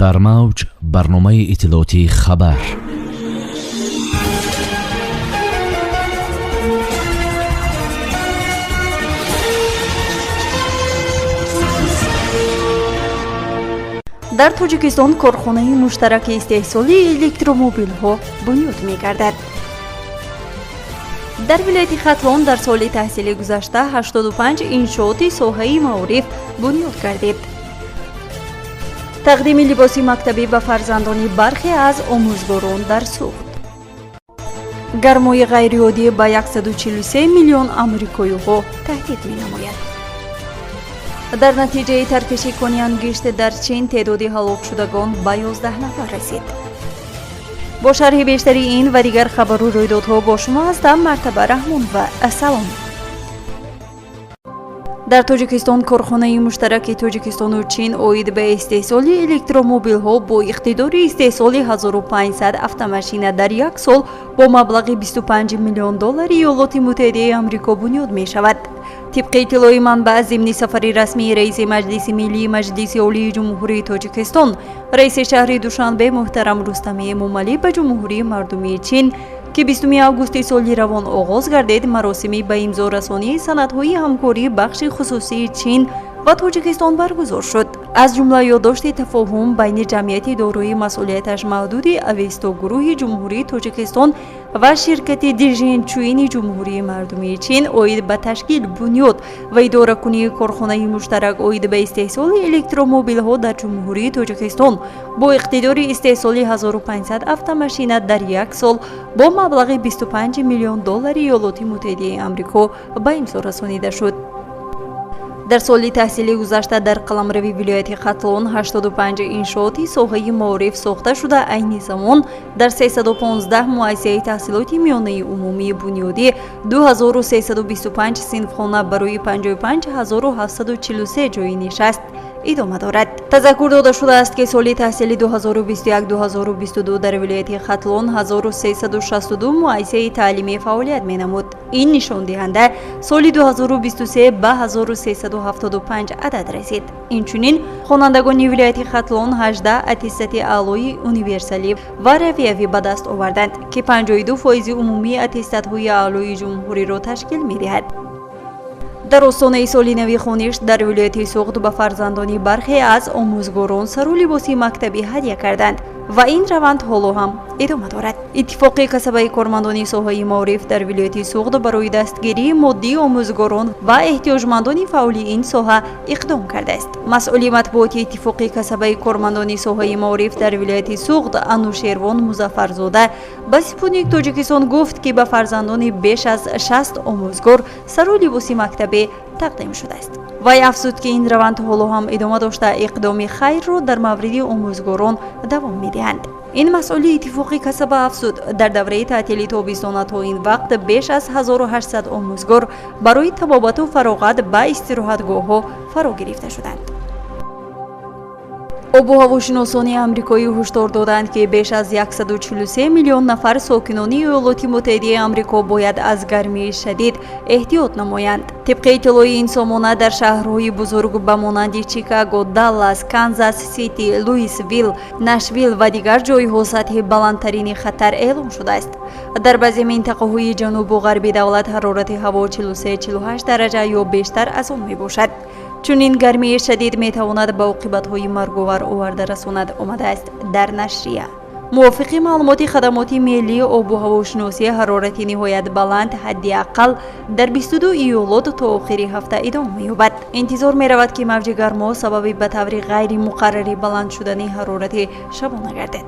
Дар мавҷ барномаи иттилоотии «Хабар». Дар Тоҷикистон корхонаи муштараки истеҳсоли электромобилҳо бунёд мегардад. Дар вилояти Хатлон дар соли таҳсили гузашта 85 иншооти соҳаи маориф бунёд гардид. Тақдими либоси мактабӣ ба фарзандони бархе аз омӯзгорон дар Суғд. Гармои ғайриоддӣ ба 143 миллион амрикоиҳо таҳдид менамояд. Дар натиҷаи таркиши кони ангишт дар Чин теъдоди ҳалокшудагон ба 11 нафар расид. Бо шарҳи бештари ин ва дигар хабару рӯйдодҳо бо шумо ҳастам Мартаба Раҳмонова. Ассалом. Дар Тоҷикистон корхонаи муштараки Тоҷикистону Чин оид ба истеҳсоли электромобилҳо бо иқтидори истеҳсоли 1500 автомашина дар як сол бо маблағи 25 миллион доллари Иёлоти Муттаҳидаи Амрико бунёд мешавад. Тибқи иттилои манбаъ, зимни сафари расмии раиси Маҷлиси Миллии Маҷлиси Олии Ҷумҳурии Тоҷикистон, раиси шаҳри Душанбе муҳтарам Рустами Эмомалӣ ба Ҷумҳурии Мардумии Чин, ки 20 августи соли равон оғоз гардид, маросими ба имзорасонии санадҳои ҳамкории бахши хусусии Чин ва Тоҷикистон баргузор шуд. Аз ҷумла ёддошти тафоҳум байни ҷамъияти дорои масъулияташ маҳдуди Авесто гурӯҳи Ҷумҳурии Тоҷикистон ва ширкати Дижинчуини Ҷумҳурии Мардумии Чин оид ба ташкил, бунёд ва идоракунии корхонаи муштарак оид ба истеҳсоли электромобилҳо дар Ҷумҳурии Тоҷикистон бо иқтидори истеҳсоли 1500 автомашина дар як сол бо маблағи 25 миллион доллари Иёлоти Муттаҳидаи Амрико ба имзо расонида шуд. Дар соли таҳсили гузашта дар қаламрави вилояти Хатлон 85 иншооти соҳаи маориф сохта шуда, айни замон дар 315 муассисаи таҳсилоти миёнаи умумии бунёдӣ 2325 синфхона барои 55743 ҷойи нишаст идома дорад. Тазаккур дода шудааст, ки соли таҳсили 2021-2022 дар вилояти Хатлон 1362 муассисаи таълимӣ фаъолият менамуд. Ин нишондиҳанда соли 2023 ба 1375 адад расид. Инчунин хонандагони вилояти Хатлон 18 аттестати аълои универсалӣ ва равиявӣ ба даст оварданд, ки 52 фоизи умумии аттестатҳои аълои ҷумҳуриро ташкил медиҳад. Дар остонаи соли нави хониш дар вилояти Суғд ба фарзандони бархе аз омӯзгорон сару либоси мактабӣ ҳадя карданд ва ин раванд ҳоло ҳам идома дорад. Иттифоқи касабаи кормандони соҳаи маориф дар вилояти Суғд барои дастгирии моддии омӯзгорон ва эҳтиёҷмандони фаъоли ин соҳа иқдом кардааст. Масъули матбуоти Иттифоқи касабаи кормандони соҳаи маориф дар вилояти Суғд Анушервон Музаффарзода ба «Спутник Тоҷикистон» гуфт, ки ба фарзандони беш аз 60 омӯзгор сару либоси мактабӣ тақдим шудааст. Вай афзуд, ки ин раванд ҳоло ҳам идома дошта, иқдоми хайрро дар мавриди омӯзгорон давом медиҳанд. Ин масъули иттифоқи касаба афзуд, дар давраи таътили тобистона то ин вақт беш аз 1800 омӯзгор барои табобату фароғат ба истироҳатгоҳҳо фаро гирифта шуданд. Обу ҳавошиносони амрикоӣ ҳушдор доданд, ки беш аз 143 миллион нафар сокинони Иёлоти Муттаҳидаи Амрико бояд аз гармии шадид эҳтиёт намоянд. Тибқи иттилои ин сомона, дар шаҳрҳои бузург ба монанди Чикаго, Даллас, Канзас Сити, Луисвилл, Нашвилл ва дигар ҷойҳо сатҳи баландтарини хатар эълон шудааст. Дар баъзе минтақаҳои ҷанубу ғарби давлат ҳарорати ҳаво 43-48 дараҷа ё бештар аз он мебошад. Чунин гармии шадид метавонад ба оқибатҳои марговар оварда расонад, омадааст дар нашрия. Мувофиқи маълумоти хадамоти миллии обу ҳавошиносӣ, ҳарорати ниҳоят баланд ҳадди ақал дар 22 иёлот то охири ҳафта идома меёбад. Интизор меравад, ки мавҷи гармо сабаби ба таври ғайримуқаррарӣ баланд шудани ҳарорати шабона гардад.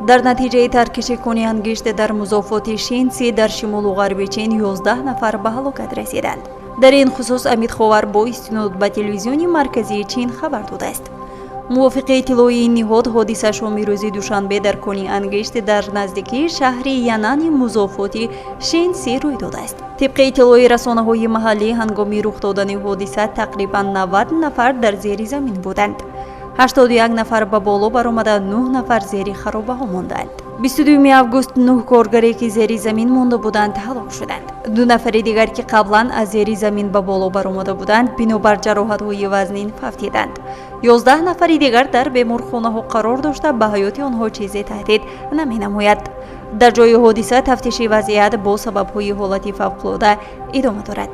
Дар натиҷаи таркиши кони ангишт дар музофоти Шинси дар шимолу ғарби Чин 11 нафар ба ҳалокат расиданд. Дар ин хусус Амидховар бо истинод ба телевизиони марказии Чин хабар додааст. Мувофиқи иттилои ин ниҳод, ҳодиса шоми рӯзи душанбе дар кони ангишт дар наздикии шаҳри Янани музофоти Шинси рӯй додааст. Тибқи иттилои расонаҳои маҳаллӣ, ҳангоми рух додани ҳодиса тақрибан 90 нафар дар зери замин буданд. 81 нафар ба боло баромада, 9 нафар зери харобаҳо монданд. 22 август нӯҳ коргаре, ки зери замин монда буданд, ҳалок шуданд. Ду нафари дигар, ки қаблан аз зери замин ба боло баромада буданд, бинобар ҷароҳатҳои вазнин фавтиданд. 11 нафари дигар дар беморхонаҳо қарор дошта, ба ҳаёти онҳо чизе таҳдид наменамояд. Дар ҷои ҳодиса тафтиши вазъият бо сабабҳои ҳолати фавқулода идома дорад.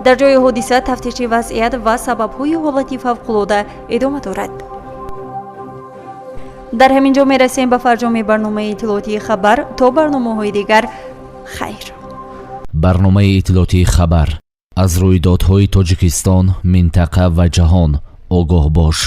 Дар ҷои ҳодиса тафтиши вазъият ва сабабҳои ҳолати фавқулода идома дорад. Дар ҳамин ҷо мерасем ба фарҷоми барномаи иттилоотии «Хабар». То барномаҳои дигар хайр. Барномаи иттилоотии «Хабар». Аз рӯйдодҳои Тоҷикистон, минтақа ва ҷаҳон огоҳ бош.